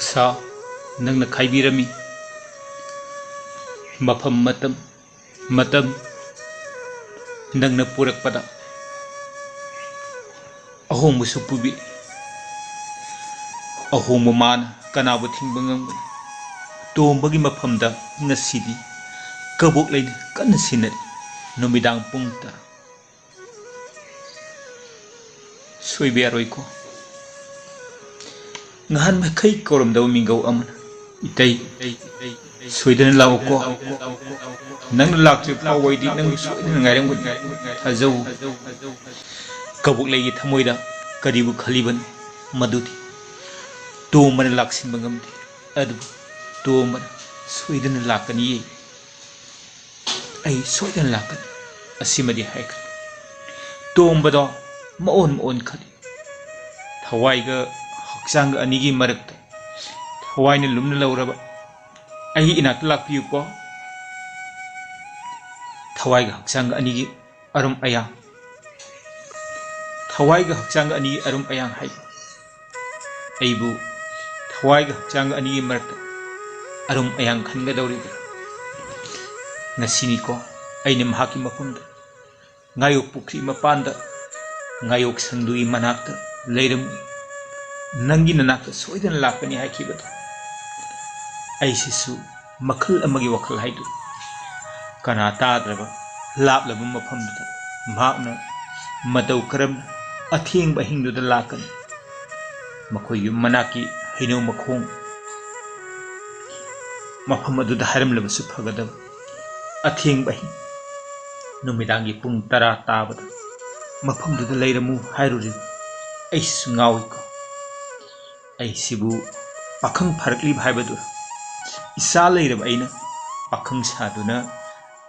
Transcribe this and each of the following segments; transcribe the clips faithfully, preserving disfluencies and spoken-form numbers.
ꯁꯥ ꯅꯪꯅ ꯈꯥꯏꯕꯤꯔꯝꯃꯤ꯫ ꯃꯐꯝ, ꯃꯇꯝ, ꯃꯇꯝ ꯅꯪꯅ ꯄꯨꯔꯛꯄꯗ ꯑꯍꯣꯡꯕꯁꯨ ꯄꯨꯕꯤ꯫ ꯑꯍꯣꯡꯕ ꯃꯥꯅ ꯀꯅꯥꯕꯨ ꯊꯤꯡꯕ ꯉꯝꯒꯅꯤ? ꯇꯣꯝꯕꯒꯤ ꯃꯐꯝꯗ ꯉꯁꯤꯗꯤ ꯀꯕꯣꯛ ꯂꯩꯅ ꯀꯟꯅ ꯁꯤꯟꯅꯔꯤ꯫ ꯅꯨꯃꯤꯗꯥꯡ ꯄꯨꯡ ꯇꯔꯥ꯫ ꯁꯣꯏꯕ ꯌꯥꯔꯣꯏꯀꯣ꯫ ꯉꯍꯥꯟ ꯃꯈꯩ ꯀꯧꯔꯝꯗꯕ ꯃꯤꯡꯒꯧ ꯑꯃꯅ, "ꯏꯇꯩ, ꯁꯣꯏꯗꯅ ꯂꯥꯛꯎꯀꯣ꯫ ꯅꯪꯅ ꯂꯥꯛꯇ꯭ꯔꯤꯕ ꯐꯥꯎꯕ ꯑꯩꯗꯤ ꯅꯪꯕꯨ ꯁꯣꯏꯗꯅ ꯉꯥꯏꯔꯝꯒꯅꯤ꯫ ꯊꯥꯖꯧ꯫" ꯀꯕꯣꯛ ꯂꯩꯒꯤ ꯊꯃꯣꯏꯗ ꯀꯔꯤꯕꯨ ꯈꯜꯂꯤꯕꯅꯣ, ꯃꯗꯨꯗꯤ ꯇꯣꯝꯕꯅ ꯂꯥꯛꯁꯤꯟꯕ ꯉꯝꯗꯦ꯫ ꯑꯗꯨꯕꯨ ꯇꯣꯝꯕꯅ ꯁꯣꯏꯗꯅ ꯂꯥꯛꯀꯅꯤꯌꯦ꯫ "ꯑꯩ ꯁꯣꯏꯗꯅ ꯂꯥꯛꯀꯅꯤ," ꯑꯁꯤꯃꯗꯤ ꯍꯥꯏꯈ꯭ꯔꯦ꯫ ꯇꯣꯝꯕꯗꯣ ꯃꯑꯣꯟ ꯃꯑꯣꯟ ꯈꯜꯂꯤ꯫ ꯊꯋꯥꯏꯒ ꯍꯛꯆꯥꯡꯒ ꯑꯅꯤꯒꯤ ꯃꯔꯛꯇ ꯊꯋꯥꯏꯅ ꯂꯨꯝꯅ ꯂꯧꯔꯕ "ꯑꯩꯒꯤ ꯏꯅꯥꯛꯇ ꯂꯥꯛꯄꯤꯌꯨꯀꯣ꯫ ꯊꯋꯥꯏꯒ ꯍꯛꯆꯥꯡꯒ ꯑꯅꯤꯒꯤ ꯑꯔꯨꯝ ꯑꯌꯥꯡ, ꯊꯋꯥꯏꯒ ꯍꯛꯆꯥꯡꯒ ꯑꯅꯤꯒꯤ ꯑꯔꯨꯝ ꯑꯌꯥꯡ ꯍꯥꯏꯕ ꯑꯩꯕꯨ ꯊꯋꯥꯏꯒ ꯍꯛꯆꯥꯡꯒ ꯑꯅꯤꯒꯤ ꯃꯔꯛꯇ ꯑꯔꯨꯝ ꯑꯌꯥꯡ ꯈꯟꯒꯗꯧꯔꯤꯕ꯭ꯔꯥ? ꯉꯁꯤꯅꯤꯀꯣ ꯑꯩꯅ ꯃꯍꯥꯛꯀꯤ ꯃꯐꯝꯗ ꯉꯥꯌꯣꯛ ꯄꯨꯈ꯭ꯔꯤ ꯃꯄꯥꯟꯗ ꯉꯥꯌꯣꯛ ꯁꯪꯗꯨꯒꯤ ꯃꯅꯥꯛꯇ ꯂꯩꯔꯝꯃꯤ꯫ ꯅꯪꯒꯤ ꯅꯅꯥꯛꯇ ꯁꯣꯏꯗꯅ ꯂꯥꯛꯀꯅꯤ ꯍꯥꯏꯈꯤꯕꯗꯣ꯫ ꯑꯩꯁꯤꯁꯨ ꯃꯈꯜ ꯑꯃꯒꯤ ꯋꯥꯈꯜ ꯍꯥꯏꯗꯨ꯫ ꯀꯅꯥ ꯇꯥꯗ꯭ꯔꯕ ꯂꯥꯞꯂꯕ ꯃꯐꯝꯗꯨꯗ ꯃꯍꯥꯛꯅ ꯃꯇꯧ ꯀꯔꯝꯅ ꯑꯊꯦꯡꯕ ꯑꯍꯤꯡꯗꯨꯗ ꯂꯥꯛꯀꯅꯤ? ꯃꯈꯣꯏ ꯌꯨꯝ ꯃꯅꯥꯛꯀꯤ ꯍꯩꯅꯧ ꯃꯈꯣꯡ ꯃꯐꯝ ꯑꯗꯨꯗ ꯍꯥꯏꯔꯝꯂꯕꯁꯨ ꯐꯒꯗꯕ꯫ ꯑꯊꯦꯡꯕ ꯑꯍꯤꯡ, ꯅꯨꯃꯤꯗꯥꯡꯒꯤ ꯄꯨꯡ ꯇꯔꯥ ꯇꯥꯕꯗ ꯃꯐꯝꯗꯨꯗ ꯂꯩꯔꯝꯃꯨ ꯍꯥꯏꯔꯨꯔꯤꯕ ꯑꯩꯁꯨ ꯉꯥꯎꯏꯀꯣ꯫ ꯑꯩꯁꯤꯕꯨ ꯄꯥꯈꯪ ꯐꯥꯔꯛꯂꯤꯕ ꯍꯥꯏꯕꯗꯨ? ꯏꯆꯥ ꯂꯩꯔꯕ ꯑꯩꯅ ꯄꯥꯈꯪ ꯁꯥꯗꯨꯅ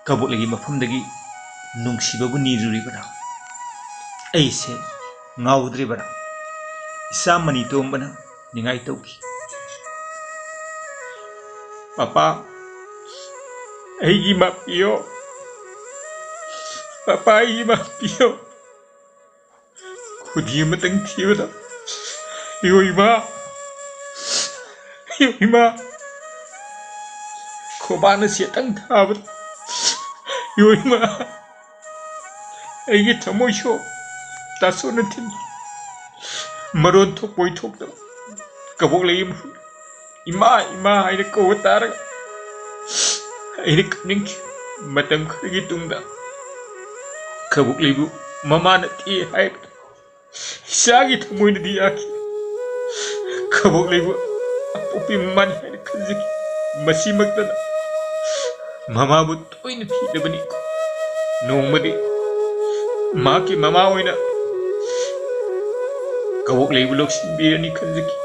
ꯀꯕꯣꯛꯂꯩꯒꯤ ꯃꯐꯝꯗꯒꯤ ꯅꯨꯡꯁꯤꯕꯕꯨ ꯅꯤꯔꯨꯔꯤꯕ꯭ꯔꯥ? ꯑꯩꯁꯦ ꯉꯥꯎꯗ꯭ꯔꯤꯕ꯭ꯔꯥ? ꯏꯆꯥ ꯃꯅꯤ ꯇꯣꯝꯕꯅ ꯅꯤꯡꯉꯥꯏ ꯇꯧꯈꯤ꯫ "ꯄꯥꯄꯥ, ꯑꯩꯒꯤ ꯃꯥꯞ ꯄꯤꯌꯣ꯫ ꯄꯥꯄꯥ, ꯑꯩꯒꯤ ꯃꯥꯞ ꯄꯤꯌꯣ꯫" ꯈꯨꯗꯤ ꯑꯃꯇꯪ ꯊꯤꯕꯗ, ꯏꯌꯣ ꯏꯃꯥ, ꯏꯃꯥ, ꯈꯣꯕꯥꯅ ꯁꯦꯠꯇꯪ ꯊꯥꯕꯗ, ꯏꯃꯥ, ꯑꯩꯒꯤ ꯊꯃꯣꯏ ꯁꯣꯛ ꯇꯥꯁꯣꯟꯅ ꯊꯤꯟ, ꯃꯔꯣꯟ ꯊꯣꯛꯄꯣꯏ ꯊꯣꯛꯇꯕ ꯀꯕꯣꯛ ꯂꯩ ꯑꯃ ꯏꯃꯥ, ꯏꯃꯥ ꯍꯥꯏꯅ ꯀꯧꯕ ꯇꯥꯔꯒ ꯑꯩꯅ ꯀꯞꯅꯤꯡꯈꯤ꯫ ꯃꯇꯝ ꯈꯔꯒꯤ ꯇꯨꯡꯗ ꯀꯕꯣꯛ ꯂꯩꯕꯨ ꯃꯃꯥ ꯅꯠꯇꯦ ꯍꯥꯏꯕꯗ ꯏꯆꯥꯒꯤ ꯊꯃꯣꯏꯅꯗꯤ ꯌꯥꯈꯤ꯫ ꯀꯕꯣꯛ ꯂꯩꯕꯨ ꯑꯄꯣꯛꯄꯤ ꯃꯃꯥꯅꯤ ꯍꯥꯏꯅ ꯈꯟꯖꯈꯤ꯫ ꯃꯁꯤꯃꯛꯇꯅ ꯃꯃꯥꯕꯨ ꯇꯣꯏꯅ ꯊꯤꯗꯕꯅꯤ꯫ ꯅꯣꯡꯃꯗꯤ ꯃꯍꯥꯛꯀꯤ ꯃꯃꯥ ꯑꯣꯏꯅ ꯀꯕꯣꯛ ꯂꯩꯕꯨ ꯂꯧꯁꯤꯟꯕꯤꯔꯅꯤ ꯈꯟꯖꯈꯤ꯫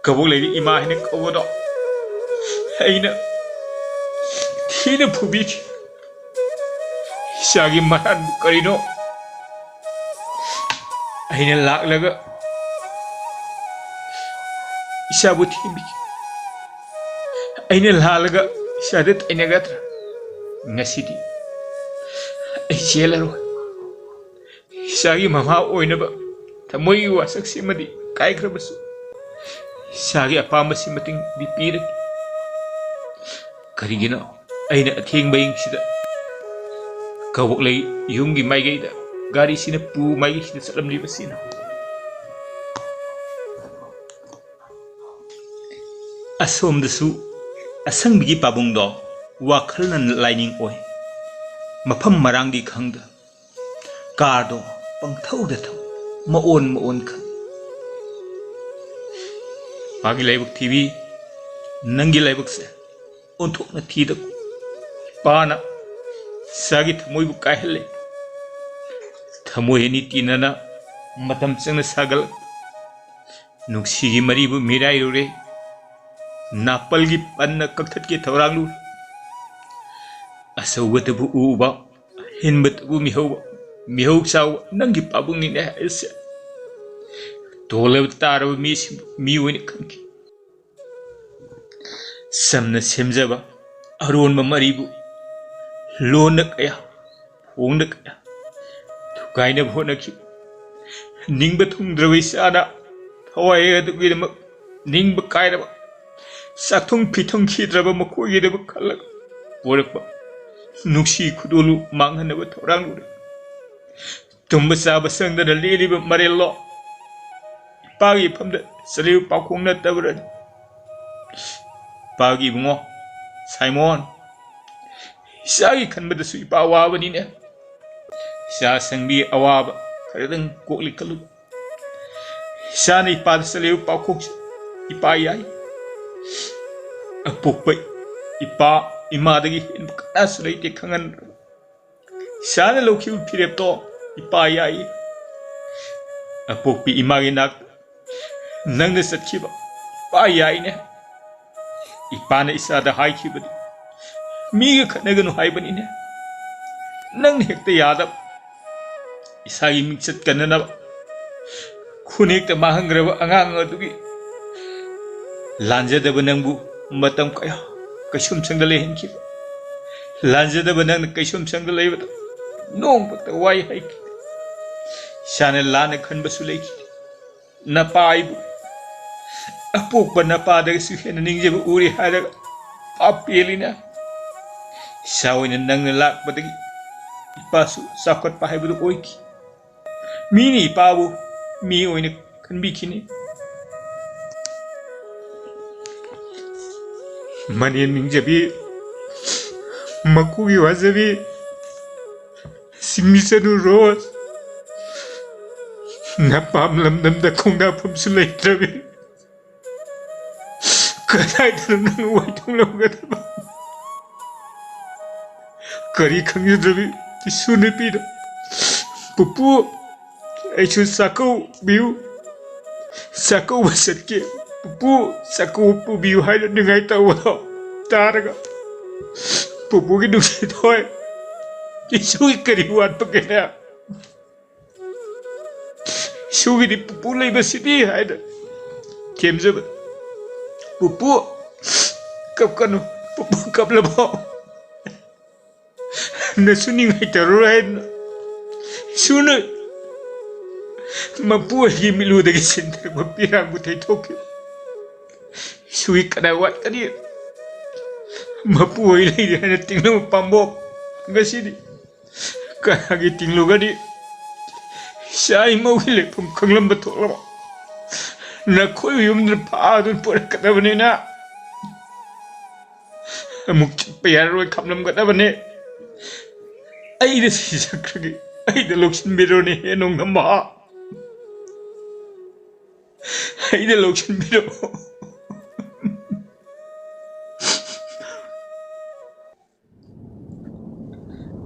ꯀꯕꯣꯛ ꯂꯩꯕꯤ ꯏꯃꯥ ꯍꯥꯏꯅ ꯀꯧꯕꯗꯣ ꯑꯩꯅ ꯊꯤꯅ ꯐꯨꯕꯤꯈꯤ꯫ ꯏꯆꯥꯒꯤ ꯃꯔꯥꯟꯕꯨ ꯀꯔꯤꯅꯣ? ꯑꯩꯅ ꯂꯥꯛꯂꯒ ꯏꯆꯥꯕꯨ ꯊꯦꯝꯕꯤꯈꯤ꯫ ꯑꯩꯅ ꯂꯥꯜꯂꯒ ꯏꯆꯥꯗ ꯇꯥꯏꯅꯒꯗ꯭ꯔꯥ? ꯉꯁꯤꯗꯤ ꯑꯩ ꯆꯦꯜꯂꯔꯣꯏ꯫ ꯏꯆꯥꯒꯤ ꯃꯃꯥ ꯑꯣꯏꯅꯕ ꯊꯃꯣꯏꯒꯤ ꯋꯥꯁꯛꯁꯤꯃꯗꯤ ꯀꯥꯏꯈ꯭ꯔꯕꯁꯨ, ꯏꯆꯥꯒꯤ ꯑꯄꯥꯝꯕꯁꯤ ꯃꯇꯦꯡꯗꯤ ꯄꯤꯔꯒꯦ꯫ ꯀꯔꯤꯒꯤꯅꯣ ꯑꯩꯅ ꯑꯊꯦꯡꯕ ꯑꯍꯤꯡꯁꯤꯗ ꯀꯕꯣꯛꯂꯩ ꯌꯨꯝꯒꯤ ꯃꯥꯏꯀꯩꯗ ꯒꯥꯔꯤꯁꯤꯅ ꯄꯨ ꯃꯥꯏꯀꯩꯁꯤꯗ ꯆꯠꯂꯝꯂꯤꯕꯁꯤꯅ? ꯑꯁꯣꯝꯗꯁꯨ ꯑꯁꯪꯕꯤꯒꯤ ꯄꯥꯕꯨꯡꯗꯣ ꯋꯥꯈꯜꯅ ꯂꯥꯏꯅꯤꯡ ꯑꯣꯏ꯫ ꯃꯐꯝ ꯃꯔꯥꯡꯗꯤ ꯈꯪꯗ, ꯀꯥꯔꯗꯣ ꯄꯪꯊꯧꯗ ꯊꯧ, ꯃꯑꯣꯟ ꯃꯑꯣꯟ ꯈꯟ꯫ ꯃꯥꯒꯤ ꯂꯥꯏꯕꯛ ꯊꯤꯕꯤ, ꯅꯪꯒꯤ ꯂꯥꯏꯕꯛꯁꯦ ꯑꯣꯟꯊꯣꯛꯅ ꯊꯤꯗ꯫ ꯄꯥꯅ ꯏꯆꯥꯒꯤ ꯊꯃꯣꯏꯕꯨ ꯀꯥꯏꯍꯜꯂꯦ꯫ ꯊꯃꯣꯏ ꯑꯅꯤ ꯇꯤꯟꯅꯅ ꯃꯇꯝ ꯆꯪꯅ ꯁꯥꯒꯠꯂꯛ, ꯅꯨꯡꯁꯤꯒꯤ ꯃꯔꯤꯕꯨ ꯃꯤꯔꯥꯏꯔꯨꯔꯦ꯫ ꯅꯥꯄꯜꯒꯤ ꯄꯟꯅ ꯀꯛꯊꯠꯀꯦ ꯊꯧꯔꯥꯡꯂꯨꯔꯦ꯫ ꯑꯆꯧꯕꯗꯕꯨ ꯎꯕ, ꯑꯍꯦꯟꯕꯗꯕꯨ ꯃꯤꯍꯧꯕ, ꯃꯤꯍꯧ ꯆꯥꯎꯕ ꯅꯪꯒꯤ ꯄꯥꯕꯨꯡꯅꯤꯅꯦ ꯍꯥꯏꯔꯤꯁꯦ꯫ ꯇꯣꯜꯂꯕ ꯇꯥꯔꯕ ꯃꯤꯁꯤꯡꯕꯨ ꯃꯤ ꯑꯣꯏꯅ ꯈꯟꯈꯤ꯫ ꯆꯝꯅ ꯁꯦꯝꯖꯕ ꯑꯔꯣꯟꯕ ꯃꯔꯤꯕꯨ ꯂꯣꯟꯅ ꯀꯌꯥ, ꯐꯣꯡꯅ ꯀꯌꯥ ꯊꯨꯒꯥꯏꯅꯕ ꯍꯣꯠꯅꯈꯤ꯫ ꯅꯤꯡꯕ ꯊꯨꯡꯗ꯭ꯔꯕ ꯏꯆꯥꯅ ꯊꯋꯥꯏ ꯑꯗꯨꯒꯤꯗꯃꯛ ꯅꯤꯡꯕ ꯀꯥꯏꯔꯕ, ꯆꯥꯛꯊꯨꯡ ꯐꯤꯊꯨꯡ ꯈꯤꯗ꯭ꯔꯕ ꯃꯈꯣꯏꯒꯤꯗꯃꯛ ꯈꯜꯂꯒ ꯄꯣꯔꯛꯄ ꯅꯨꯡꯁꯤ ꯈꯨꯗꯣꯜꯂꯨ ꯃꯥꯡꯍꯟꯅꯕ ꯊꯧꯔꯥꯡꯂꯨꯔꯦ꯫ ꯇꯨꯝꯕ ꯆꯥꯕ ꯁꯪꯗꯅ ꯂꯦꯜꯂꯤꯕ ꯃꯔꯦꯜꯂꯣ? ꯏꯄꯥꯒꯤ ꯏꯐꯝꯗ ꯆꯠꯂꯤꯕ ꯄꯥꯎꯈꯣꯡ ꯅꯠꯇꯕ꯭ꯔꯅꯤ? ꯏꯄꯥꯒꯤ ꯏꯕꯨꯡꯉꯣ ꯁꯥꯏꯃꯣꯟ, ꯏꯆꯥꯒꯤ ꯈꯟꯕꯗꯁꯨ ꯏꯄꯥ ꯋꯥꯕꯅꯤꯅꯦ꯫ ꯏꯆꯥ ꯁꯪꯕꯤ ꯑꯋꯥꯕ ꯈꯔꯗꯪ ꯀꯣꯛꯂꯤ ꯈꯜꯂꯨ꯫ ꯏꯆꯥꯅ ꯏꯄꯥꯗ ꯆꯠꯂꯤꯕ ꯄꯥꯎꯈꯣꯡꯁꯤ ꯏꯄꯥ ꯌꯥꯏ꯫ ꯑꯄꯣꯛꯄ ꯏꯄꯥ ꯏꯃꯥꯗꯒꯤ ꯍꯦꯟꯕ ꯀꯅꯥꯁꯨ ꯂꯩꯇꯦ ꯈꯪꯍꯟꯕ꯫ ꯏꯆꯥꯅ ꯂꯧꯈꯤꯕ ꯐꯤꯔꯦꯞꯇꯣ ꯏꯄꯥ ꯌꯥꯏ꯫ ꯑꯄꯣꯛꯄꯤ ꯏꯃꯥꯒꯤ ꯅꯥꯛꯇ ꯅꯪꯅ ꯆꯠꯈꯤꯕ ꯏꯄꯥ ꯌꯥꯏꯅꯦ꯫ ꯏꯄꯥꯅ ꯏꯆꯥꯗ ꯍꯥꯏꯈꯤꯕꯗꯤ ꯃꯤꯒ ꯈꯠꯅꯒꯅꯨ ꯍꯥꯏꯕꯅꯤꯅꯦ꯫ ꯅꯪꯅ ꯍꯦꯛꯇ ꯌꯥꯗꯕ꯫ ꯏꯁꯥꯒꯤ ꯃꯤꯡꯆꯠ ꯀꯟꯅꯅꯕ ꯈꯨꯟꯅꯦꯛꯇ ꯃꯥꯡꯍꯟꯈ꯭ꯔꯕ ꯑꯉꯥꯡ ꯑꯗꯨꯒꯤ ꯂꯥꯟꯖꯗꯕ ꯅꯪꯕꯨ ꯃꯇꯝ ꯀꯌꯥ ꯀꯩꯁꯨꯝꯁꯪꯗ ꯂꯩꯍꯟꯈꯤꯕ꯫ ꯂꯥꯟꯖꯗꯕ ꯅꯪꯅ ꯀꯩꯁꯨꯝꯁꯪꯗ ꯂꯩꯕꯗ ꯅꯣꯡꯃꯇ ꯋꯥꯏ ꯍꯥꯏꯈꯤꯗꯦ꯫ ꯏꯁꯥꯅ ꯂꯥꯟꯅ ꯈꯟꯕꯁꯨ ꯂꯩꯈꯤꯗꯦ꯫ ꯅꯄꯥ ꯑꯩꯕꯨ ꯑꯄꯣꯛꯄ ꯅꯄꯥꯗꯒꯤꯁꯨ ꯍꯦꯟꯅ ꯅꯤꯡꯖꯕ ꯎꯔꯤ ꯍꯥꯏꯔꯒ ꯄꯥꯞ ꯄꯦꯜꯂꯤꯅꯦ꯫ ꯏꯆꯥ ꯑꯣꯏꯅ ꯅꯪꯅ ꯂꯥꯛꯄꯗꯒꯤ ꯏꯄꯥꯁꯨ ꯆꯥꯎꯈꯠꯄ ꯍꯥꯏꯕꯗꯨ ꯑꯣꯏꯈꯤ꯫ ꯃꯤꯅ ꯏꯄꯥꯕꯨ ꯃꯤ ꯑꯣꯏꯅ ꯈꯟꯕꯤꯈꯤꯅꯤ꯫ ꯃꯅꯦꯝ ꯅꯤꯡꯖꯕꯤ, ꯃꯀꯨꯒꯤ ꯋꯥꯖꯕꯤ, ꯁꯤꯡꯂꯤꯆꯅꯨ ꯔꯣꯁ, ꯅꯄꯥꯝ ꯂꯝꯗꯝꯗ ꯈꯣꯡꯗꯥꯐꯝꯁꯨ ꯂꯩꯇ꯭ꯔꯕꯤ꯫ ꯀꯗꯥꯏꯗꯅꯣ ꯅꯪ ꯋꯥꯏꯊꯨꯡ ꯂꯧꯒꯗꯕ? ꯀꯔꯤ ꯈꯪꯖꯗ꯭ꯔꯕꯤ ꯄꯤꯁꯨ ꯅꯨꯄꯤꯅꯣ? ꯄꯨꯄꯨ, ꯑꯩꯁꯨ ꯆꯥꯛꯀꯧꯕꯤꯌꯨ, ꯆꯥꯛꯀꯧꯕ ꯆꯠꯀꯦ꯫ ꯄꯨꯄꯨ, ꯆꯥꯛꯀꯧꯕ ꯄꯨꯕꯤꯌꯨ ꯍꯥꯏꯅ ꯅꯤꯡꯉꯥꯏ ꯇꯧꯕꯗꯣ ꯇꯥꯔꯒ ꯄꯨꯄꯨꯒꯤ ꯅꯨꯡꯁꯤꯠ ꯍꯣꯏ, ꯏꯁꯨꯒꯤ ꯀꯔꯤ ꯋꯥꯠꯄꯒꯦꯅꯦ? ꯏꯁꯨꯒꯤꯗꯤ ꯄꯨꯄꯨ ꯂꯩꯕꯁꯤꯗꯤ ꯍꯥꯏꯅ ꯊꯦꯝꯖꯕ꯫ ꯄꯨꯄꯨ, ꯀꯞꯀꯅꯨ꯫ ꯄꯨꯄꯨ ꯀꯞꯂꯕꯣ? ꯅꯁꯨ ꯅꯤꯡꯉꯥꯏ ꯇꯧꯔꯔꯣꯏ ꯍꯥꯏꯗꯅ ꯏꯁꯨꯅ ꯃꯄꯨ ꯑꯩꯒꯤ ꯃꯤꯠꯂꯨꯗꯒꯤ ꯁꯤꯟꯊꯔꯛꯄ ꯄꯤꯔꯥꯡꯕꯨ ꯊꯩꯊꯣꯛꯈꯤ꯫ ꯁꯨꯏ ꯀꯗꯥꯏ ꯋꯥꯠꯀꯅꯤ? ꯃꯄꯨ ꯍꯣꯏ ꯂꯩꯔꯦ ꯍꯥꯏꯅ ꯇꯤꯡꯂꯝꯕ ꯄꯥꯝꯕꯣꯝ ꯉꯁꯤꯗꯤ ꯀꯅꯥꯒꯤ ꯇꯤꯡꯂꯨꯒꯅꯤ? ꯏꯆꯥ ꯏꯃꯧꯒꯤ ꯂꯩꯐꯝ ꯈꯪꯂꯝꯕ ꯊꯣꯛꯂꯕ ꯅꯈꯣꯏ ꯌꯨꯝꯗ ꯐꯥꯗꯨꯅ ꯄꯨꯔꯛꯀꯗꯕꯅꯤꯅ ꯑꯃꯨꯛ ꯆꯠꯄ ꯌꯥꯔꯔꯣꯏ ꯈꯝꯂꯝꯒꯗꯕꯅꯤ꯫ ꯑꯩꯅ ꯁꯤꯖꯈ꯭ꯔꯒꯦ꯫ ꯑꯩꯗ ꯂꯧꯁꯤꯟꯕꯤꯔꯣꯅꯦ ꯍꯦ ꯅꯣꯡꯗꯝꯕ꯫ ꯑꯩꯗ ꯂꯧꯁꯤꯟꯕꯤꯔꯣ꯫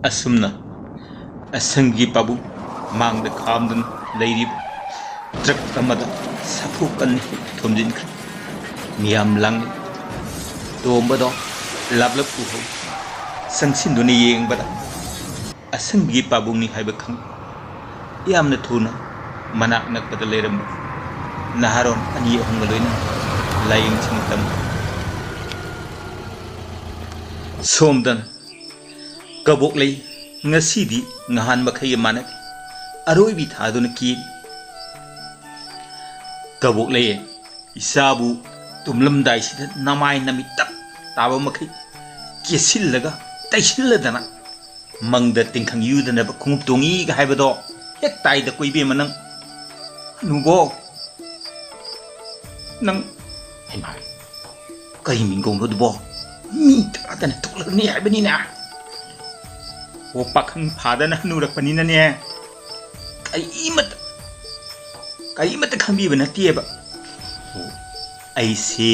ꯑꯁꯨꯝꯅ ꯑꯁꯪꯒꯤ ꯄꯥꯕꯨꯡ ꯃꯥꯡꯗ ꯈꯥꯝꯗꯨꯅ ꯂꯩꯔꯤꯕ ꯇ꯭ꯔꯛ ꯑꯃꯗ ꯁꯥꯐꯨ ꯀꯟꯅ ꯍꯦꯛ ꯊꯣꯝꯖꯤꯟꯈ꯭ꯔꯦ꯫ ꯃꯤꯌꯥꯝ ꯂꯥꯡꯅꯩ꯫ ꯇꯣꯝꯕꯗꯣ ꯂꯥꯞꯂꯞ ꯎꯍꯧ꯫ ꯆꯪꯁꯤꯟꯗꯨꯅ ꯌꯦꯡꯕꯗ ꯑꯁꯪꯒꯤ ꯄꯥꯕꯨꯡꯅꯤ ꯍꯥꯏꯕ ꯈꯪꯏ꯫ ꯌꯥꯝꯅ ꯊꯨꯅ ꯃꯅꯥꯛ ꯅꯛꯄꯗ ꯂꯩꯔꯝꯕ ꯅꯍꯥꯔꯣꯟ ꯑꯅꯤ ꯑꯍꯨꯝꯒ ꯂꯣꯏꯅꯅ ꯂꯥꯏꯌꯦꯡꯁꯪ ꯇꯝꯈ꯭ꯔꯦ꯫ ꯁꯣꯝꯗꯅ ꯀꯕꯣꯛꯂꯩ ꯉꯁꯤꯗꯤ ꯉꯍꯥꯟ ꯃꯈꯩꯒ ꯃꯥꯟꯅꯗꯦ꯫ ꯑꯔꯣꯏꯕꯤ ꯊꯥꯗꯨꯅ ꯀꯦꯔꯤ꯫ ꯀꯕꯣꯛꯂꯩ, ꯏꯆꯥꯕꯨ ꯇꯨꯝꯂꯝꯗꯥꯏꯁꯤꯗ ꯅꯃꯥꯏ ꯅꯃꯤꯠ ꯇꯞ ꯇꯥꯕ ꯃꯈꯩ ꯀꯦꯁꯤꯜꯂꯒ ꯇꯩꯁꯤꯜꯂꯗꯅ ꯃꯪꯗ ꯇꯤꯡꯈꯪ ꯌꯨꯗꯅꯕ ꯈꯣꯡꯎꯞ ꯇꯣꯡꯉꯤꯒ ꯍꯥꯏꯕꯗꯣ ꯍꯦꯛ ꯇꯥꯏꯗ ꯀꯣ ꯏꯕꯦꯝꯃ ꯅꯪ꯫ ꯍꯅꯨꯕꯣ, ꯅꯪ, ꯍꯩꯃꯥ, ꯀꯩ ꯃꯤꯡꯒꯧꯅꯣ ꯑꯗꯨꯕꯣ? ꯃꯤ ꯇꯥꯗꯅ ꯊꯣꯛꯂꯛꯅꯤ ꯍꯥꯏꯕꯅꯤꯅ꯫ ꯑꯣ, ꯄꯥꯈꯪ ꯐꯥꯗꯅ ꯍꯅꯨꯔꯛꯄꯅꯤꯅꯅꯦ, ꯀꯔꯤꯃꯠꯇ, ꯀꯔꯤꯃꯠꯇ ꯈꯪꯕꯤꯕ ꯅꯠꯇꯦꯕ꯫ ꯑꯣ, ꯑꯩꯁꯦ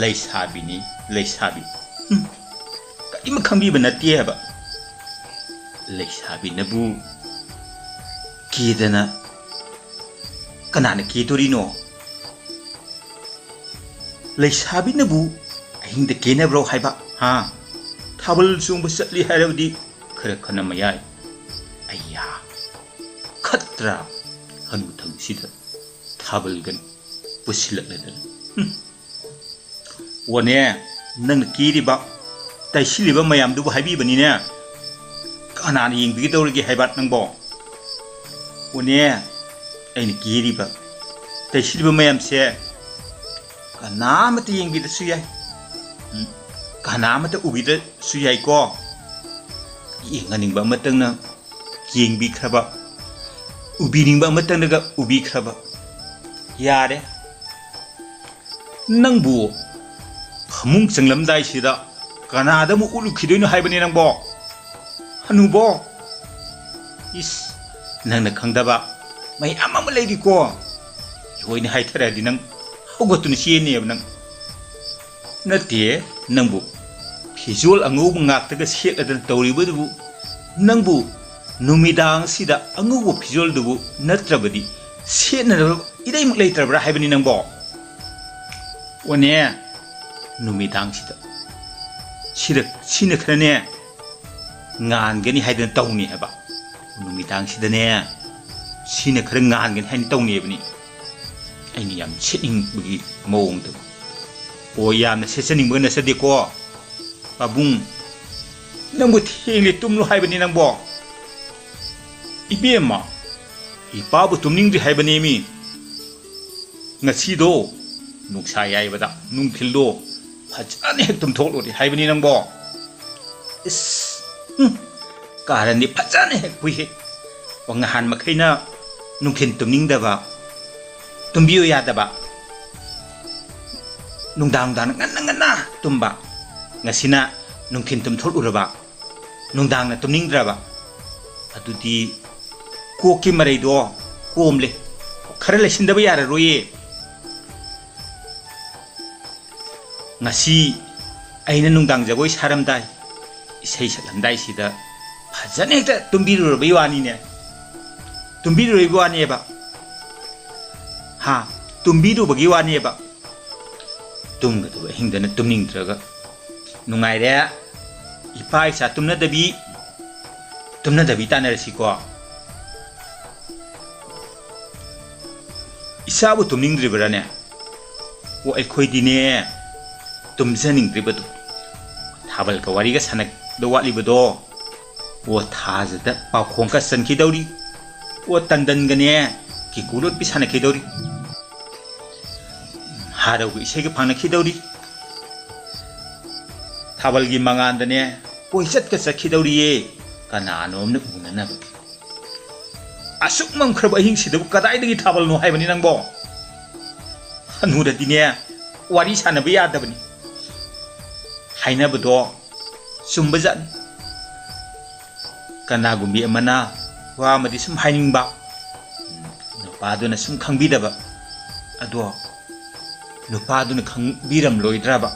ꯂꯩꯁꯥꯕꯤꯅꯤ, ꯂꯩꯁꯥꯕꯤ꯫ ꯎꯝ, ꯀꯔꯤꯃꯠ ꯈꯪꯕꯤꯕ ꯅꯠꯇꯦ ꯍꯥꯏꯕ꯫ ꯂꯩꯁꯥꯕꯤꯅꯕꯨ ꯀꯦꯗꯅ ꯀꯅꯥꯅ ꯀꯦꯗꯣꯔꯤꯅꯣ? ꯂꯩꯁꯥꯕꯤꯅꯕꯨ ꯑꯍꯤꯡꯗ ꯀꯦꯅꯕ꯭ꯔꯣ ꯍꯥꯏꯕ? ꯍꯥ? ꯊꯥꯕꯜ ꯆꯣꯡꯕ ꯆꯠꯂꯤ ꯍꯥꯏꯔꯕꯗꯤ ꯈꯔ ꯈꯟꯅ ꯃꯌꯥꯏ꯫ ꯑꯩꯌꯥ, ꯈꯠꯇ꯭ꯔꯥ ꯍꯅꯨꯊꯪꯁꯤꯗ ꯊꯥꯕꯜꯒ ꯄꯨꯁꯤꯜꯂꯛꯂꯗꯅ꯫ ꯍꯨꯝ꯫ ꯑꯣꯅꯦ, ꯅꯪꯅ ꯀꯦꯔꯤꯕ, ꯇꯩꯁꯤꯜꯂꯤꯕ ꯃꯌꯥꯝꯗꯨꯕꯨ ꯍꯥꯏꯕꯤꯕꯅꯤꯅꯦ꯫ ꯀꯅꯥꯅ ꯌꯦꯡꯕꯤꯒꯗꯧꯔꯤꯒꯦ ꯍꯥꯏꯕ ꯅꯪꯕꯣ? ꯑꯣꯅꯦ, ꯑꯩꯅ ꯀꯦꯔꯤꯕ, ꯇꯩꯁꯤꯜꯂꯤꯕ ꯃꯌꯥꯝꯁꯦ ꯀꯅꯥ ꯑꯃꯠꯇ ꯌꯦꯡꯕꯤꯗꯁꯨ ꯌꯥꯏ꯫ ꯎꯝ, ꯀꯅꯥ ꯑꯃꯠꯇ ꯎꯕꯤꯗꯁꯨ ꯌꯥꯏꯀꯣ꯫ ꯌꯦꯡꯍꯟꯅꯤꯡꯕ ꯑꯃꯇꯪꯅ ꯌꯦꯡꯕꯤꯈ꯭ꯔꯕ, ꯎꯕꯤꯅꯤꯡꯕ ꯑꯃꯇꯪꯅꯒ ꯎꯕꯤꯈ꯭ꯔꯕ꯫ ꯌꯥꯔꯦ꯫ ꯅꯪꯕꯨ ꯐꯃꯨꯡ ꯆꯪꯂꯝꯗꯥꯏꯁꯤꯗ ꯀꯅꯥꯗ ꯑꯃꯨꯛ ꯎꯠꯂꯨꯈꯤꯗꯣꯏꯅꯣ ꯍꯥꯏꯕꯅꯤ ꯅꯪꯕꯣ? ꯍꯅꯨꯕꯣ, ꯏꯁ, ꯅꯪꯅ ꯈꯪꯗꯕ ꯃꯌꯥꯝ ꯑꯃ ꯂꯩꯔꯤꯀꯣ꯫ ꯂꯣꯏꯅ ꯍꯥꯏꯊꯔꯛꯑꯗꯤ ꯅꯪ ꯍꯧꯒꯠꯇꯨꯅ ꯆꯦꯟꯅꯦꯕ ꯅꯪ꯫ ꯅꯠꯇꯦ, ꯅꯪꯕꯨ ꯐꯤꯖꯣꯜ ꯑꯉꯧꯕ ꯉꯥꯛꯇꯒ ꯁꯦꯠꯂꯗꯅ ꯇꯧꯔꯤꯕꯗꯨꯕꯨ, ꯅꯪꯕꯨ ꯅꯨꯃꯤꯗꯥꯡꯁꯤꯗ ꯑꯉꯧꯕ ꯐꯤꯖꯣꯜꯗꯨꯕꯨ ꯅꯠꯇ꯭ꯔꯕꯗꯤ ꯁꯦꯠꯅꯅꯕ ꯏꯔꯩꯃꯛ ꯂꯩꯇ꯭ꯔꯕ꯭ꯔꯥ ꯍꯥꯏꯕꯅꯤ ꯅꯪꯕꯣ? ꯑꯣꯅꯦ, ꯅꯨꯃꯤꯗꯥꯡꯁꯤꯗ ꯁꯤꯗ, ꯁꯤꯅ ꯈꯔꯅꯦ ꯉꯥꯟꯒꯅꯤ ꯍꯥꯏꯗꯅ ꯇꯧꯅꯤ ꯍꯥꯏꯕ꯫ ꯅꯨꯃꯤꯗꯥꯡꯁꯤꯗꯅꯦ ꯁꯤꯅ ꯈꯔ ꯉꯥꯟꯒꯅꯤ ꯍꯥꯏꯅ ꯇꯧꯅꯦꯕꯅꯤ꯫ ꯑꯩꯅ ꯌꯥꯝ ꯁꯦꯠꯅꯤꯡꯕꯒꯤ ꯃꯑꯣꯡꯗ꯫ ꯑꯣ, ꯌꯥꯝꯅ ꯁꯦꯠꯆꯅꯤꯡꯕꯒ ꯅꯠꯆꯗꯦꯀꯣ꯫ ꯄꯥꯕꯨꯡ, ꯅꯪꯕꯨ ꯊꯦꯡꯂꯦ ꯇꯨꯝꯂꯣ ꯍꯥꯏꯕꯅꯤ ꯅꯪꯕꯣ꯫ ꯏꯕꯦꯝꯃ, ꯏꯄꯥꯕꯨ ꯇꯨꯝꯅꯤꯡꯗ꯭ꯔꯤ ꯍꯥꯏꯕꯅꯦꯃꯤ꯫ ꯉꯁꯤꯗꯣ ꯅꯨꯡꯁꯥ ꯌꯥꯏꯕꯗ ꯅꯨꯡꯊꯤꯜꯗꯣ ꯐꯖꯅ ꯍꯦꯛ ꯇꯨꯝꯊꯣꯛꯂꯨꯔꯦ ꯍꯥꯏꯕꯅꯤ ꯅꯪꯕꯣ꯫ ꯏꯁ, ꯎꯝ, ꯀꯥꯔꯟꯗꯤ ꯐꯖꯅ ꯍꯦꯛ ꯐꯨꯏꯍꯦ꯫ ꯑꯣ, ꯉꯍꯥꯟ ꯃꯈꯩꯅ ꯅꯨꯡꯊꯤꯜ ꯇꯨꯝꯅꯤꯡꯗꯕ, ꯇꯨꯝꯕꯤꯌꯨ ꯌꯥꯗꯕ, ꯅꯨꯡꯗꯥꯡ ꯅꯨꯡꯗꯥꯡ ꯉꯟꯅ ꯉꯟꯅ ꯇꯨꯝꯕ, ꯉꯁꯤꯅ ꯅꯨꯡꯊꯤꯜ ꯇꯨꯝꯊꯣꯛꯂꯨꯔꯕ, ꯅꯨꯡꯗꯥꯡꯅ ꯇꯨꯝꯅꯤꯡꯗ꯭ꯔꯕ, ꯑꯗꯨꯗꯤ ꯀꯣꯛꯀꯤ ꯃꯔꯩꯗꯣ ꯀꯣꯝꯂꯦ꯫ ꯈꯔ ꯂꯩꯁꯤꯟꯗꯕ ꯌꯥꯔꯔꯣꯏꯌꯦ꯫ ꯉꯁꯤ ꯑꯩꯅ ꯅꯨꯡꯗꯥꯡ ꯖꯒꯣꯏ ꯁꯥꯔꯝꯗꯥꯏ, ꯏꯁꯩ ꯁꯛꯂꯝꯗꯥꯏꯁꯤꯗ ꯐꯖꯅ ꯍꯦꯛꯇ ꯇꯨꯝꯕꯤꯔꯨꯔꯕꯩ ꯋꯥꯅꯤꯅꯦ꯫ ꯇꯨꯝꯕꯤꯔꯨꯔꯕꯩ ꯋꯥꯅꯦꯕ꯫ ꯍꯥ? ꯇꯨꯝꯕꯤꯔꯨꯕꯒꯤ ꯋꯥꯅꯦꯕ꯫ ꯇꯨꯝꯒꯗꯕ ꯑꯍꯤꯡꯗꯅ ꯇꯨꯝꯅꯤꯡꯗ꯭ꯔꯒ꯫ ꯅꯨꯡꯉꯥꯏꯔꯦ꯫ ꯏꯄꯥ ꯏꯆꯥ ꯇꯨꯝꯅꯗꯕꯤ, ꯇꯨꯝꯅꯗꯕꯤ ꯇꯥꯟꯅꯔꯁꯤꯀꯣ꯫ ꯏꯆꯥꯕꯨ ꯇꯨꯝꯅꯤꯡꯗ꯭ꯔꯤꯕ꯭ꯔꯥꯅꯦ? ꯑꯣ, ꯑꯩꯈꯣꯏꯗꯤꯅꯦ, ꯇꯨꯝꯖꯅꯤꯡꯗ꯭ꯔꯤꯕꯗꯣ꯫ ꯊꯥꯕꯜꯒ ꯋꯥꯔꯤꯒ ꯁꯥꯟꯅꯗ ꯋꯥꯠꯂꯤꯕꯗꯣ꯫ ꯑꯣ, ꯊꯥꯖꯗ ꯄꯥꯎꯈꯣꯡꯒ ꯆꯟꯈꯤꯗꯧꯔꯤ꯫ ꯑꯣ, ꯇꯟꯗꯟꯒꯅꯦ, ꯀꯤꯀꯨ ꯂꯣꯠꯄꯤ ꯁꯥꯟꯅꯈꯤꯗꯧꯔꯤ꯫ ꯇꯥꯔꯧꯒ ꯏꯁꯩꯒ ꯐꯪꯅꯈꯤꯗꯧꯔꯤ꯫ ꯊꯥꯕꯜꯒꯤ ꯃꯉꯥꯟꯗꯅꯦ ꯀꯣꯏꯆꯠꯀ ꯆꯠꯈꯤꯗꯧꯔꯤꯌꯦ, ꯀꯅꯥꯅꯣꯝꯅ ꯎꯅꯅꯕ꯫ ꯑꯁꯨꯛ ꯃꯝꯈ꯭ꯔꯕ ꯑꯍꯤꯡꯁꯤꯗꯕꯨ ꯀꯗꯥꯏꯗꯒꯤ ꯊꯥꯕꯜꯅꯣ ꯍꯥꯏꯕꯅꯤ ꯅꯪꯕꯣ? ꯍꯅꯨꯔꯗꯤꯅꯦ ꯋꯥꯔꯤ ꯁꯥꯟꯅꯕ ꯌꯥꯗꯕꯅꯤ꯫ ꯍꯥꯏꯅꯕꯗꯣ ꯆꯨꯝꯕꯖꯥꯠꯅꯤ꯫ ꯀꯅꯥꯒꯨꯝꯕꯤ ꯑꯃꯅ ꯋꯥ ꯑꯃꯗꯤ ꯁꯨꯝ ꯍꯥꯏꯅꯤꯡꯕ, ꯅꯨꯄꯥꯗꯨꯅ ꯁꯨꯝ ꯈꯪꯕꯤꯗꯕ꯫ ꯑꯗꯣ ꯅꯨꯄꯥꯗꯨꯅ ꯈꯪꯕꯤꯔꯝꯂꯣꯏꯗ꯭ꯔꯕ?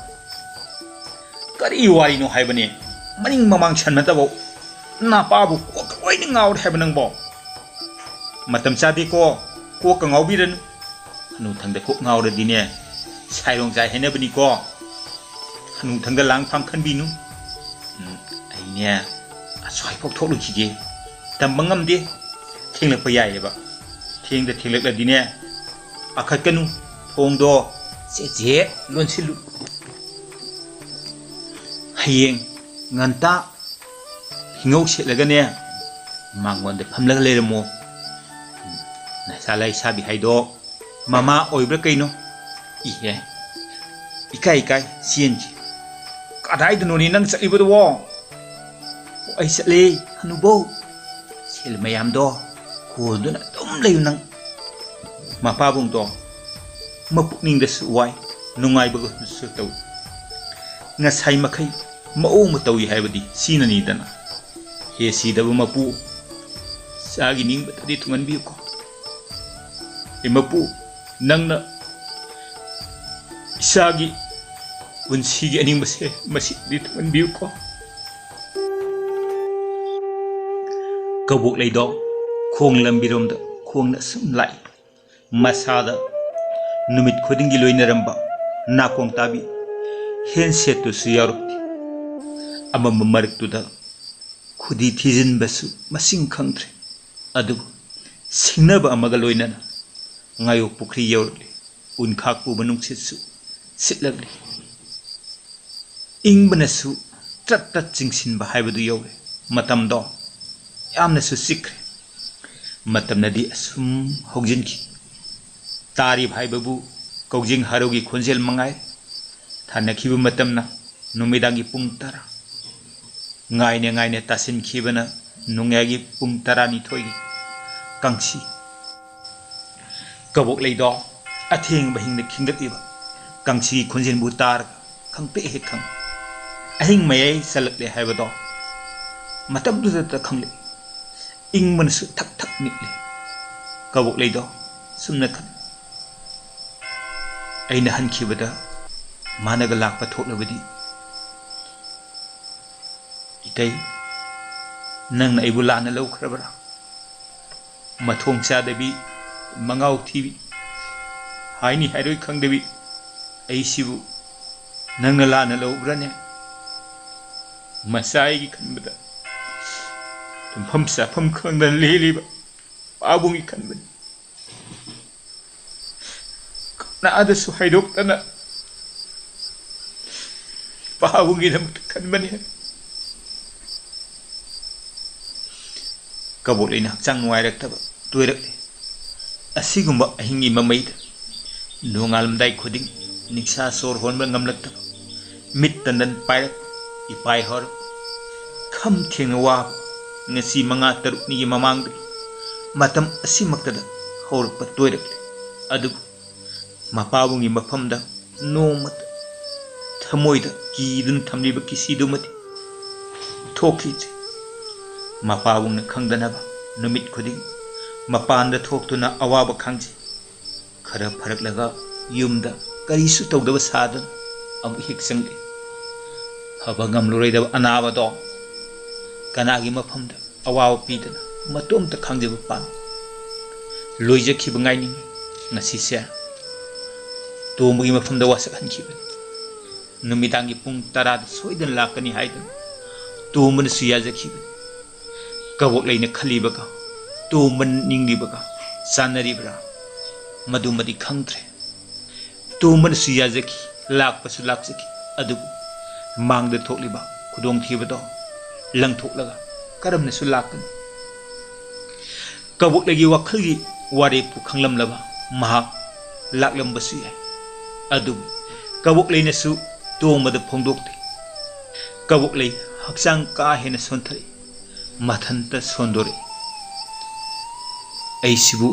ꯀꯔꯤ ꯋꯥꯔꯤꯅꯣ ꯍꯥꯏꯕꯅꯤ? ꯃꯅꯤꯡ ꯃꯃꯥꯡ ꯁꯟꯅꯗꯕ ꯅꯄꯥꯕꯨ ꯀꯣꯛꯀ ꯂꯣꯏꯅ ꯉꯥꯎꯔꯦ ꯍꯥꯏꯕ ꯅꯪꯕꯣ? ꯃꯇꯝ ꯆꯥꯗꯦꯀꯣ, ꯀꯣꯛꯀ ꯉꯥꯎꯕꯤꯔꯅꯨ꯫ ꯍꯅꯨꯊꯪꯗ ꯀꯣꯛ ꯉꯥꯎꯔꯗꯤꯅꯦ, ꯁꯥꯏꯔꯣꯡ ꯆꯥꯏ ꯍꯥꯏꯅꯕꯅꯤꯀꯣ꯫ ꯍꯅꯨꯊꯪꯗ ꯂꯥꯡ ꯐꯥꯡ ꯈꯟꯕꯤꯅꯨ꯫ ꯎꯝ, ꯑꯩꯅꯦ ꯑꯁ꯭ꯋꯥꯏꯐꯥꯎ ꯊꯣꯛꯂꯨꯈꯤꯒꯦ꯫ ꯇꯝꯕ ꯉꯝꯗꯦ, ꯊꯦꯡꯂꯛꯄ ꯌꯥꯏꯑꯕ꯫ ꯊꯦꯡꯗ ꯊꯦꯡꯂꯛꯂꯗꯤꯅꯦ, ꯄꯥꯈꯠꯀꯅꯨ, ꯊꯣꯡꯗꯣ ꯆꯦꯠ ꯆꯦꯠ ꯂꯣꯟꯁꯤꯜꯂꯨ꯫ ꯍꯌꯦꯡ ꯉꯟꯇꯥ ꯍꯤꯉꯧ ꯁꯦꯠꯂꯒꯅꯦ, ꯃꯉꯣꯟꯗ ꯐꯝꯂꯒ ꯂꯩꯔꯝꯃꯣ꯫ ꯅꯆꯥ ꯂꯩꯁꯥꯕꯤ ꯍꯥꯏꯗꯣ ꯃꯃꯥ ꯑꯣꯏꯕ꯭ꯔꯥ ꯀꯩꯅꯣ? ꯏꯍꯦ, ꯏꯀꯥꯏ ꯏꯀꯥꯏ ꯆꯦꯟꯈꯤ꯫ ꯀꯗꯥꯏꯗꯅꯣꯅꯦ ꯅꯪ ꯆꯠꯂꯤꯕꯗꯨꯕꯣ? ꯑꯣ, ꯑꯩ ꯆꯠꯂꯦ, ꯍꯅꯨꯕꯧ꯫ ꯁꯦꯜ ꯃꯌꯥꯝꯗꯣ ꯀꯣꯟꯗꯨꯅ ꯑꯗꯨꯝ ꯂꯩꯌꯨ ꯅꯪ꯫ ꯃꯄꯥꯕꯨꯡꯗꯣ ꯃꯄꯨꯛꯅꯤꯡꯗꯁꯨ ꯋꯥꯏ, ꯅꯨꯡꯉꯥꯏꯕꯒꯁꯨ ꯇꯧꯏ꯫ ꯉꯁꯥꯏ ꯃꯈꯩ ꯃꯑꯣꯡ ꯑꯃ ꯇꯧꯏ ꯍꯥꯏꯕꯗꯤ ꯁꯤꯅꯅꯤꯗꯅ꯫ ꯍꯦ ꯁꯤꯗꯕ ꯃꯄꯨ, ꯏꯆꯥꯒꯤ ꯅꯤꯡꯕꯗꯗꯤ ꯊꯨꯡꯍꯟꯕꯤꯌꯨꯀꯣ꯫ ꯍꯦ ꯃꯄꯨ, ꯅꯪꯅ ꯏꯆꯥꯒꯤ ꯄꯨꯟꯁꯤꯒꯤ ꯑꯅꯤꯡꯕꯁꯦ ꯃꯁꯤꯗꯤ ꯊꯨꯡꯍꯟꯕꯤꯌꯨꯀꯣ꯫ ꯀꯕꯣꯛ ꯂꯩꯗꯣ ꯈꯣꯡ ꯂꯝꯕꯤꯔꯣꯝꯗ ꯈꯣꯡꯅ ꯁꯨꯝ ꯂꯥꯛꯏ꯫ ꯃꯁꯥꯗ ꯅꯨꯃꯤꯠ ꯈꯨꯗꯤꯡꯒꯤ ꯂꯣꯏꯅꯔꯝꯕ ꯅꯥꯀꯣꯡ ꯇꯥꯕꯤ ꯍꯦꯟꯁꯦꯠꯇꯨꯁꯨ ꯌꯥꯎꯔꯛꯇꯦ꯫ ꯑꯃꯝꯕ ꯃꯔꯛꯇꯨꯗ ꯈꯨꯗꯤ ꯊꯤꯖꯤꯟꯕꯁꯨ ꯃꯁꯤꯡ ꯈꯪꯗ꯭ꯔꯦ꯫ ꯑꯗꯨꯕꯨ ꯁꯤꯡꯅꯕ ꯑꯃꯒ ꯂꯣꯏꯅꯅ ꯉꯥꯌꯣꯛ ꯄꯨꯈ꯭ꯔꯤ ꯌꯧꯔꯛꯂꯤ꯫ ꯎꯟꯈꯥꯛ ꯄꯨꯕ ꯅꯨꯡꯁꯤꯠꯁꯨ ꯁꯤꯠꯂꯛꯂꯤ꯫ ꯏꯪꯕꯅꯁꯨ ꯇ꯭ꯔꯠ ꯇ꯭ꯔꯠ ꯆꯤꯡꯁꯤꯟꯕ ꯍꯥꯏꯕꯗꯨ ꯌꯧꯔꯦ꯫ ꯃꯇꯝꯗꯣ ꯌꯥꯝꯅꯁꯨ ꯆꯤꯛꯈ꯭ꯔꯦ꯫ ꯃꯇꯝꯅꯗꯤ ꯑꯁꯨꯝ ꯍꯧꯖꯤꯟꯈꯤ꯫ ꯇꯥꯔꯤꯕ ꯍꯥꯏꯕꯕꯨ ꯀꯧꯖꯤꯡ ꯍꯔꯥꯎꯒꯤ ꯈꯣꯟꯖꯦꯜ ꯃꯉꯥꯏ꯫ ꯊꯥꯅꯈꯤꯕ ꯃꯇꯝꯅ ꯅꯨꯃꯤꯗꯥꯡꯒꯤ ꯄꯨꯡ ꯇꯔꯥ꯫ ꯉꯥꯏꯅ ꯉꯥꯏꯅ ꯇꯥꯁꯤꯟꯈꯤꯕꯅ ꯅꯣꯡꯌꯥꯏꯒꯤ ꯄꯨꯡ ꯇꯔꯥꯅꯤꯊꯣꯏꯒꯤ ꯀꯥꯡꯁꯤ꯫ ꯀꯕꯣꯛꯂꯩꯗꯣ ꯑꯊꯦꯡꯕ ꯑꯍꯤꯡꯗ ꯈꯤꯡꯒꯠꯂꯤꯕ ꯀꯥꯡꯁꯤꯒꯤ ꯈꯣꯟꯖꯦꯜꯕꯨ ꯇꯥꯔꯒ ꯈꯪꯄ꯭ꯔꯦꯛ ꯍꯦꯛ ꯈꯪꯏ꯫ ꯑꯍꯤꯡ ꯃꯌꯥꯏ ꯆꯜꯂꯛꯂꯦ ꯍꯥꯏꯕꯗꯣ ꯃꯇꯝꯗꯨꯗꯇ ꯈꯪꯂꯛꯏ꯫ ꯏꯪꯕꯅꯁꯨ ꯊꯛ ꯊꯛ ꯅꯤꯛꯂꯤ꯫ ꯀꯕꯣꯛꯂꯩꯗꯣ ꯁꯨꯝꯅ ꯈꯜꯂꯤ, "ꯑꯩꯅ ꯍꯟꯈꯤꯕꯗ ꯃꯥꯅꯒ ꯂꯥꯛꯄ ꯊꯣꯛꯂꯕꯗꯤ? ꯏꯇꯩ, ꯅꯪꯅ ꯑꯩꯕꯨ ꯂꯥꯟꯅ ꯂꯧꯈ꯭ꯔꯕ꯭ꯔꯥ? ꯃꯊꯣꯡ ꯆꯥꯗꯕꯤ, ꯃꯉꯥꯎ ꯊꯤꯕꯤ, ꯍꯥꯏꯅꯤ ꯍꯥꯏꯔꯣꯏ ꯈꯪꯗꯕꯤ ꯑꯩꯁꯤꯕꯨ ꯅꯪꯅ ꯂꯥꯟꯅ ꯂꯧꯕ꯭ꯔꯅꯦ?" ꯃꯆꯥ ꯑꯩꯒꯤ ꯈꯟꯕꯗ ꯇꯨꯝꯐꯝ ꯆꯥꯐꯝ ꯈꯪꯗꯅ ꯂꯦꯜꯂꯤꯕ ꯄꯥꯕꯨꯡꯒꯤ ꯈꯟꯕꯅꯤ꯫ ꯀꯅꯥꯗꯁꯨ ꯍꯥꯏꯗꯣꯛꯇꯅ ꯄꯥꯕꯨꯡꯒꯤꯗꯃꯛꯇ ꯈꯟꯕꯅꯤ꯫ ꯀꯕꯣꯛꯂꯩꯅ ꯍꯛꯆꯥꯡ ꯅꯨꯡꯉꯥꯏꯔꯛꯇꯕ ꯇꯣꯏꯔꯛꯂꯤ꯫ ꯑꯁꯤꯒꯨꯝꯕ ꯑꯍꯤꯡꯒꯤ ꯃꯃꯩꯗ ꯅꯣꯡꯉꯥꯜꯂꯝꯗꯥꯏ ꯈꯨꯗꯤꯡ ꯅꯤꯡꯁꯥ ꯁꯣꯔ ꯍꯣꯟꯕ ꯉꯝꯂꯛꯇꯕ, ꯃꯤꯠ ꯇꯟꯗꯟ ꯄꯥꯏꯔꯛ, ꯏꯄꯥꯏ ꯍꯧꯔꯛ, ꯈꯝ ꯊꯦꯡꯅ ꯋꯥꯕ, ꯉꯁꯤ ꯃꯉꯥ ꯇꯔꯨꯛꯅꯤꯒꯤ ꯃꯃꯥꯡꯗꯒꯤ ꯃꯇꯝ ꯑꯁꯤꯃꯛꯇꯗ ꯍꯧꯔꯛꯄ ꯇꯣꯏꯔꯛꯂꯤ꯫ ꯑꯗꯨꯕꯨ ꯃꯄꯥꯕꯨꯡꯒꯤ ꯃꯐꯝꯗ ꯅꯣꯡꯃꯇ ꯊꯃꯣꯏꯗ ꯀꯤꯗꯨꯅ ꯊꯝꯂꯤꯕ ꯀꯤꯁꯤꯗꯨꯃꯗꯤ ꯊꯣꯛꯈꯤꯗ꯭ꯔꯦ꯫ ꯃꯄꯥꯕꯨꯡꯅ ꯈꯪꯗꯅꯕ ꯅꯨꯃꯤꯠ ꯈꯨꯗꯤꯡ ꯃꯄꯥꯟꯗ ꯊꯣꯛꯇꯨꯅ ꯑꯋꯥꯕ ꯈꯥꯡꯖꯩ꯫ ꯈꯔ ꯐꯔꯛꯂꯒ ꯌꯨꯝꯗ ꯀꯔꯤꯁꯨ ꯇꯧꯗꯕ ꯁꯥꯗꯨꯅ ꯑꯃꯨꯛ ꯍꯦꯛ ꯆꯪꯂꯛꯏ꯫ ꯐꯕ ꯉꯝꯂꯔꯣꯏꯗꯕ ꯑꯅꯥꯕꯗꯣ ꯀꯅꯥꯒꯤ ꯃꯐꯝꯗ ꯑꯋꯥꯕ ꯄꯤꯗꯅ ꯃꯇꯣꯝꯇ ꯈꯥꯡꯖꯕ ꯄꯥꯝꯃꯤ꯫ ꯂꯣꯏꯖꯈꯤꯕ ꯉꯥꯏꯅꯤꯡꯏ꯫ ꯉꯁꯤꯁꯦ ꯇꯣꯝꯕꯒꯤ ꯃꯐꯝꯗ ꯋꯥꯁꯛꯍꯟꯈꯤꯕꯅꯤ꯫ ꯅꯨꯃꯤꯗꯥꯡꯒꯤ ꯄꯨꯡ ꯇꯔꯥꯗ ꯁꯣꯏꯗꯅ ꯂꯥꯛꯀꯅꯤ ꯍꯥꯏꯗꯨꯅ ꯇꯣꯝꯕꯅꯁꯨ ꯌꯥꯖꯈꯤꯕꯅꯤ꯫ ꯀꯕꯣꯛꯂꯩꯅ ꯈꯜꯂꯤꯕꯒ ꯇꯣꯝꯕꯅ ꯅꯤꯡꯂꯤꯕꯒ ꯆꯥꯟꯅꯔꯤꯕ꯭ꯔꯥ? ꯃꯗꯨꯃꯗꯤ ꯈꯪꯗ꯭ꯔꯦ꯫ ꯇꯣꯝꯕꯅꯁꯨ ꯌꯥꯖꯈꯤ, ꯂꯥꯛꯄꯁꯨ ꯂꯥꯛꯆꯈꯤ꯫ ꯑꯗꯨꯕꯨ ꯃꯥꯡꯗ ꯊꯣꯛꯂꯤꯕ ꯈꯨꯗꯣꯡꯊꯤꯕꯗꯣ ꯂꯪꯊꯣꯛꯂꯒ ꯀꯔꯝꯅꯁꯨ ꯂꯥꯛꯀꯅꯤ? ꯀꯕꯣꯛꯂꯩꯒꯤ ꯋꯥꯈꯜꯒꯤ ꯋꯥꯔꯦꯞꯄꯨ ꯈꯪꯂꯝꯂꯕ ꯃꯍꯥꯛ ꯂꯥꯛꯂꯝꯕꯁꯨ ꯌꯥꯏ꯫ ꯑꯗꯨꯕꯨ ꯀꯕꯣꯛꯂꯩꯅꯁꯨ ꯇꯣꯝꯕꯗ ꯐꯣꯡꯗꯣꯛꯇꯦ꯫ ꯀꯕꯣꯛꯂꯩ ꯍꯛꯆꯥꯡ ꯀꯥ ꯍꯦꯟꯅ ꯁꯣꯟꯊꯔꯛꯏ꯫ ꯃꯊꯟꯇ ꯁꯣꯟꯗꯣꯔꯛꯏ꯫ ꯑꯩꯁꯤꯕꯨ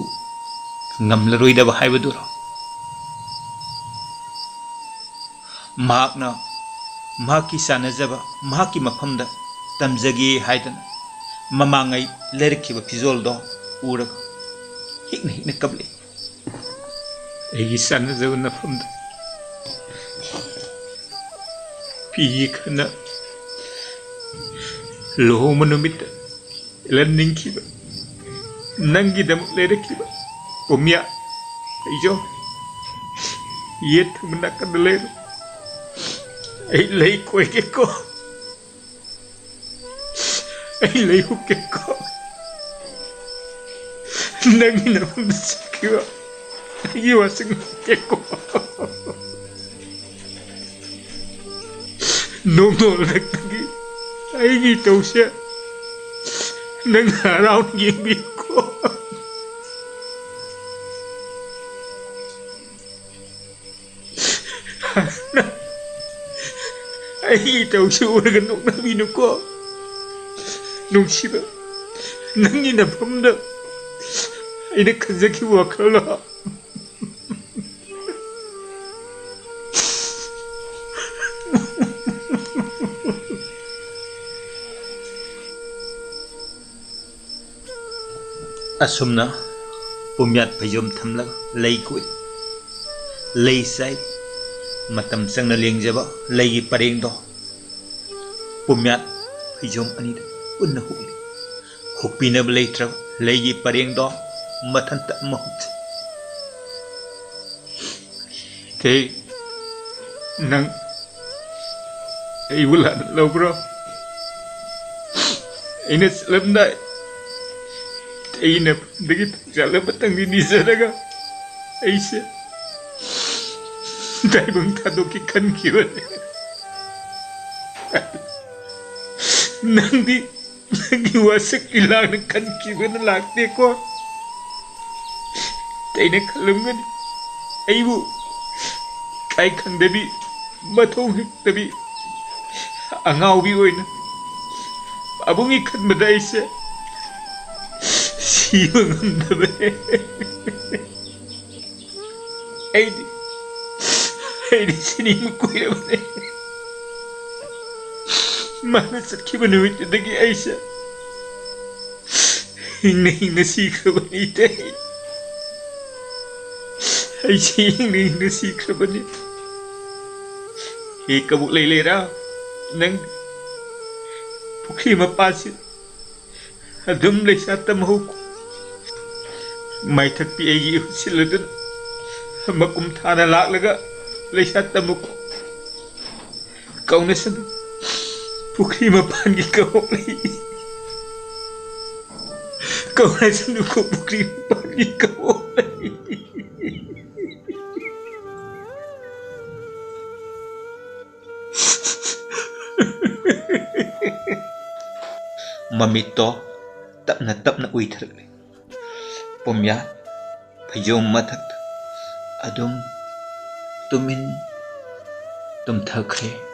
ꯉꯝꯂꯔꯣꯏꯗꯕ ꯍꯥꯏꯕꯗꯨꯔꯣ? ꯃꯍꯥꯛꯅ ꯃꯍꯥꯛꯀꯤ ꯆꯥꯟꯅꯖꯕ ꯃꯍꯥꯛꯀꯤ ꯃꯐꯝꯗ ꯇꯝꯖꯒꯦ ꯍꯥꯏꯗꯅ ꯃꯃꯥꯡꯉꯩ ꯂꯩꯔꯛꯈꯤꯕ ꯐꯤꯖꯣꯜꯗꯣ ꯎꯔꯒ ꯍꯤꯛꯅ ꯍꯤꯛꯅ ꯀꯞꯂꯛꯏ꯫ ꯑꯩꯒꯤ ꯆꯥꯟꯅꯖꯕ ꯅꯐꯝꯗ ꯐꯤꯒꯤ ꯈꯟꯅ ꯂꯨꯍꯣꯡꯕ ꯅꯨꯃꯤꯠꯇ ꯏꯜꯍꯟꯅꯤꯡꯈꯤꯕ ꯅꯪꯒꯤꯗꯃꯛ ꯂꯩꯔꯛꯈꯤꯕ ꯄꯨꯝꯌꯥ ꯑꯩꯁꯨ ꯌꯦꯠ ꯊꯪꯕ ꯅꯥꯀꯟꯗ ꯂꯩꯔꯣ꯫ ꯑꯩ ꯂꯩ ꯀꯣꯏꯒꯦꯀꯣ꯫ ꯑꯩ ꯂꯩ ꯍꯨꯛꯀꯦꯀꯣ꯫ ꯅꯪꯒꯤ ꯅꯐꯝꯗ ꯆꯠꯈꯤꯕ ꯑꯩꯒꯤ ꯋꯥꯁꯛ ꯍꯨꯛꯀꯦꯀꯣ꯫ ꯅꯣꯡꯗꯣꯜ ꯅꯛꯇꯒꯤ ꯑꯩꯒꯤ ꯏꯇꯧꯁꯦ ꯅꯪ ꯍꯔꯥꯎꯅ ꯌꯦꯡꯕꯤꯌꯨꯀꯣ꯫ ꯑꯩꯒꯤ ꯏꯇꯧꯁꯦ ꯎꯔꯒ ꯅꯣꯛꯅꯕꯤꯅꯨꯀꯣ꯫ ꯅꯨꯡꯁꯤꯕ, ꯅꯪꯒꯤ ꯅꯐꯝꯗ ꯑꯩꯅ ꯈꯟꯖꯈꯤꯕ ꯋꯥꯈꯜꯗꯣ ꯑꯁꯨꯝꯅ ꯄꯨꯝꯌꯥꯠ ꯐꯩꯖꯣꯝ ꯊꯝꯂꯒ ꯂꯩ ꯀꯣꯏ, ꯂꯩ ꯆꯥꯏ, ꯃꯇꯝ ꯆꯪꯅ ꯂꯦꯡꯖꯕ ꯂꯩꯒꯤ ꯄꯔꯦꯡꯗꯣ ꯄꯨꯝꯌꯥꯠ ꯐꯩꯖꯣꯝ ꯑꯅꯤꯗ ꯄꯨꯟꯅ ꯍꯨꯛꯂꯤ꯫ ꯍꯨꯛꯄꯤꯅꯕ ꯂꯩꯇ꯭ꯔꯕ ꯂꯩꯒꯤ ꯄꯔꯦꯡꯗꯣ ꯃꯊꯟꯇ ꯑꯃ ꯍꯨꯛꯆꯩ꯫ ꯀꯩ, ꯅꯪ ꯑꯩꯕꯨ ꯂꯥꯟꯅ ꯂꯧꯕ꯭ꯔꯣ? ꯑꯩꯅ ꯆꯠꯂꯝꯗꯥꯏ ꯑꯩꯅ ꯐꯝꯗꯒꯤ ꯊꯣꯡꯖꯥꯜ ꯑꯃꯇꯪꯗꯤ ꯅꯤꯖꯔꯒ ꯑꯩꯁꯦ ꯇꯥꯏꯕꯪ ꯊꯥꯗꯣꯛꯀꯦ ꯈꯟꯈꯤꯕꯅꯦ꯫ ꯅꯪꯗꯤ ꯅꯪꯒꯤ ꯋꯥꯁꯛ ꯂꯤꯂꯥꯅ ꯈꯟꯈꯤꯕꯅ ꯂꯥꯛꯇꯦꯀꯣ꯫ ꯑꯩꯅ ꯈꯜꯂꯝꯒꯅꯤ ꯑꯩꯕꯨ ꯑꯩ ꯈꯪꯗꯕꯤ, ꯃꯊꯣꯡ ꯍꯦꯛꯇꯕꯤ ꯑꯉꯥꯎꯕꯤ ꯑꯣꯏꯅ ꯄꯥꯕꯨꯡꯒꯤ ꯈꯟꯕꯗ ꯑꯩꯁꯦ ꯁꯤꯕ ꯉꯝꯗꯕꯅꯦ꯫ ꯑꯩꯗꯤ, ꯑꯩꯗꯤ ꯁꯤꯅꯤꯡꯕ ꯀꯨꯏꯔꯕꯅꯦ꯫ ꯃꯥꯅ ꯆꯠꯈꯤꯕ ꯅꯨꯃꯤꯠꯇꯨꯗꯒꯤ ꯑꯩꯁꯦ ꯍꯤꯡꯅ ꯍꯤꯡꯅ ꯁꯤꯈ꯭ꯔꯕꯅꯤ ꯏꯇꯩ꯫ ꯑꯩꯁꯦ ꯍꯤꯡꯅ ꯍꯤꯡꯅ ꯁꯤꯈ꯭ꯔꯕꯅꯤ꯫ ꯍꯦ ꯀꯕꯣꯛꯂꯩ ꯂꯩꯔꯥ, ꯅꯪ ꯄꯨꯈ꯭ꯔꯤ ꯃꯄꯥꯟꯁꯤ ꯑꯗꯨꯝ ꯂꯩꯁꯥ ꯇꯝꯍꯧꯀꯣ꯫ ꯃꯥꯏꯊꯛꯄꯤ ꯑꯩꯒꯤ ꯏꯍꯨꯠ ꯁꯤꯜꯂꯗꯨꯅ ꯃꯀꯨꯝ ꯊꯥꯅ ꯂꯥꯛꯂꯒ ꯂꯩꯁꯥ ꯇꯝꯃꯨꯀꯣ꯫ ꯀꯧꯅꯁꯅꯨ ꯄꯨꯈ꯭ꯔꯤ ꯃꯄꯥꯟꯒꯤ ꯀꯕꯣꯛꯂꯩ꯫ ꯀꯧꯅꯁꯅꯨꯀꯣ ꯄꯨꯈ꯭ꯔꯤ ꯃꯄꯥꯟꯒꯤ ꯀꯕꯣꯛꯂꯩ꯫ ꯃꯃꯤꯠꯇꯣ ꯇꯞꯅ ꯇꯞꯅ ꯎꯏꯊꯔꯛꯂꯤ꯫ ꯄꯨꯝꯌꯥꯠ ꯐꯩꯖꯣꯝ ꯃꯊꯛꯇ ꯑꯗꯨꯝ ꯇꯨꯃꯤꯟ ꯇꯨꯝꯊꯈ꯭ꯔꯦ꯫